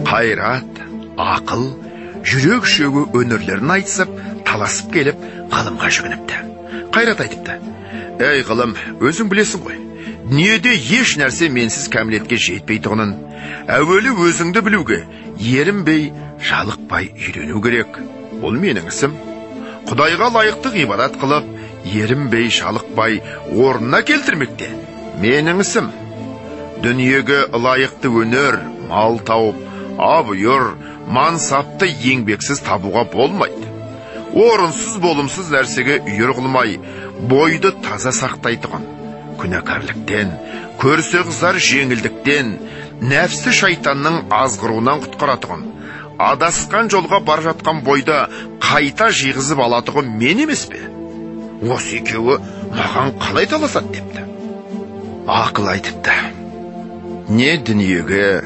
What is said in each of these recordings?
Қайрат, ақыл, жүрек үшеуі өнерлерін айтысып, таласып келіп, ғылымға жүгініпті. Қайрат айтыпты: «Ей ғылым, өзің білесің ғой, дүниеде еш нәрсе менсіз кәмілетке жетпейтұғынын. Әуелі өзіңді білуге, ерінбей, жалықпай үйрену керек. Бұл менің ісім. Құдайға лайықты ғибадат қылып, ерінбей, жалықпай орнына келтірмекте менің ісім. Дүниеге лайықты өнер, мал тауып, абырой, мансапты еңбексіз табуға болмайды. Орынсыз болымсыз нәрсеге үйір қылмай, бойды таза сақтайтұғын, күнәкарліктен, көрсе қызар жеңілдіктен, нәпсі шайтанның азғыруынан құтқаратұғын, адасқан жолға бара жатқан бойды қайта жиғызып алатұғын мен емес пе? Осы екеуі маған қалай таласады?» депті. Ақыл айтыпты: «Не дүниеге,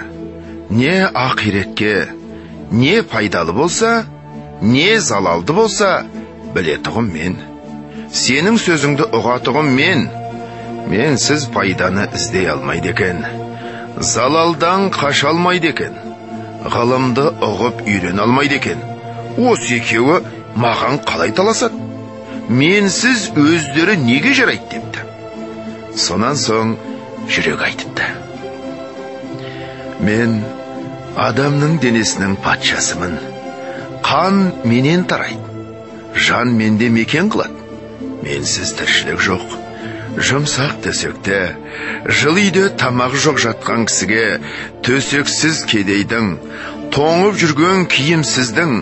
не ақиретке, не пайдалы болса, не залалды болса, білетұғын мен. Сенің сөзіңді ұғатұғын мен. Менсіз пайданы іздей алмайды екен, залалдан қаша алмайды екен, ғылымды ұғып үйрене алмайды екен. Осы екеуі маған қалай таласады? Менсіз өздері неге жарайды?» депті. Сонан соң жүрек айтыпты: «Мен адамның денесінің патшасымын. Қан менен тарайды, жан менде мекен қылады. Менсіз тіршілік жоқ. Жұмсақ төсекте, жылы үйде тамақ жоқ жатқан кісіге төсексіз кедейдің, тоңып жүрген киімсіздің,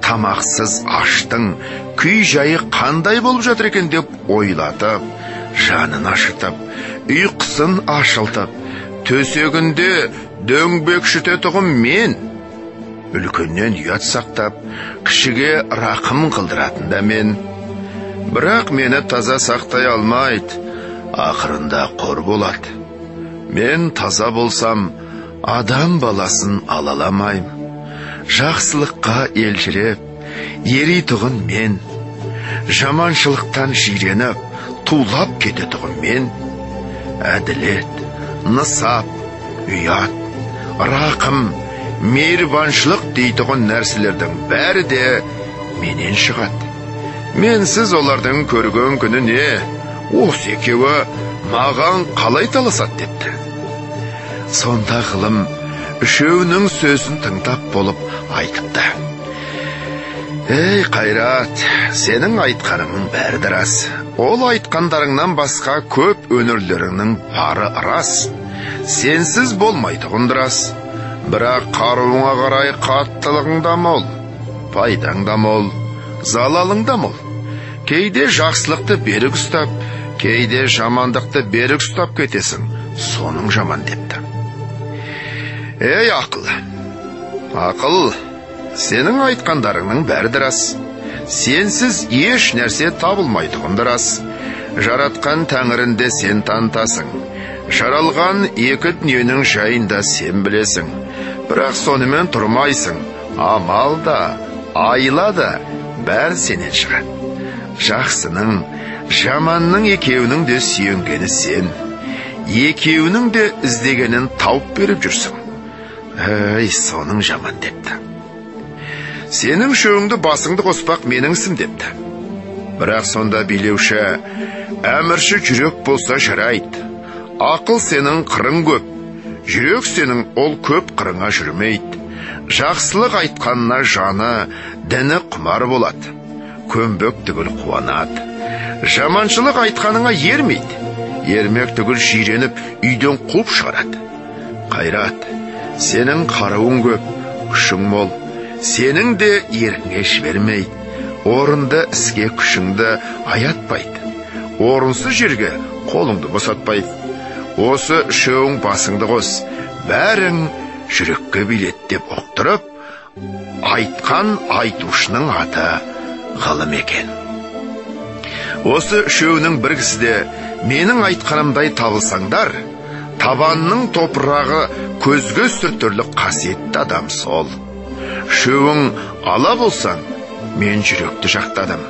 тамақсыз аштың күй жайы қандай болып жатыр екен деп ойлатып, жанын ашытып, ұйқысын ашылтып, төсегінде дөңбекшітетұғын мен. Үлкеннен ұят сақтап, кішіге рақым қылдыратын да мен. Бірақ мені таза сақтай алмайды, ақырында қор болады. Мен таза болсам, адам баласын алаламаймын. Жақсылыққа елжіреп, еритұғын мен. Жаманшылықтан жиреніп, тулап кететұғын мен. Әділет, нысап, ұят, рақым, мейірбаншылық дейтұғын нәрселердің бәрі де менен шығады. Менсіз олардың көрген күні не? Осы екеуі маған қалай таласады?» депті. Сонда ғылым үшеуінің сөзін тыңдап болып айтыпты: «Ей Қайрат, сенің айтқаныңның бәрі де рас. Ол айтқандарыңнан басқа көп өнерлеріңнің бары рас. Сенсіз болмайтұғын рас. Бірақ қаруыңа қарай қаттылығың да мол, пайдаң да мол, залалың да мол. Кейде жақсылықты берік ұстап, кейде жамандықты берік ұстап кетесің. Соның жаман», депті. «Ей ақыл, ақыл, сенің айтқандарыңның бәрі де рас. Сенсіз еш нәрсе табылмайтұғын да рас. Жаратқан тәңірінде сен танытасың. Жаралған екі дүниенің жайын да сен білесің. Бірақ сонымен тұрмайсың. Амал да, айла да бәрі сенен шығады. Жақсының, жаманның екеуінің де сүйенгені сен. Екеуінің де іздегенін тауып беріп жүрсің. Ей, соның жаман», депті. «Сенің үшеуіңді басыңды қоспақ менің ісім», депті. Бірақ сонда билеуші, әмірші жүрек болса жарайды. Ақыл сенің қырың көп, жүрек сенің ол көп қырыңа жүрмейді. Жақсылық айтқанына жаны, діні құмар болады. Көмбек түгіл қуанады. Жаманшылық айтқаныңа ермейді. Ермек түгіл жиреніп үйден қуып шығарады. Қайрат, сенің қаруың көп, күшің мол. Сенің де еркіңе жібермейді. Орынды іске күшіңді аятпайды. Орынсыз жерге қолыңды босатпайды. Осы үшеуің басыңды қос, бәрің жүрекке билет», деп ұқтырып, айтқан айтушының аты ғылым екен. «Осы үшеуінің бір кісі де менің айтқанымдай табылсаңдар, табанның топырағы көзге сүртерлік қасиетті адам сол. Үшеуің ала болсаң, мен жүректі жақтадым.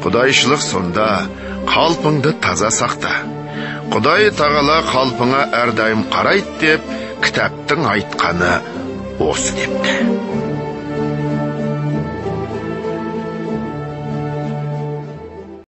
Құдайшылық сонда, қалпыңды таза сақта. Құдай тағала қалпыңа әрдайым қарайды деп, кітаптың айтқаны осы депті.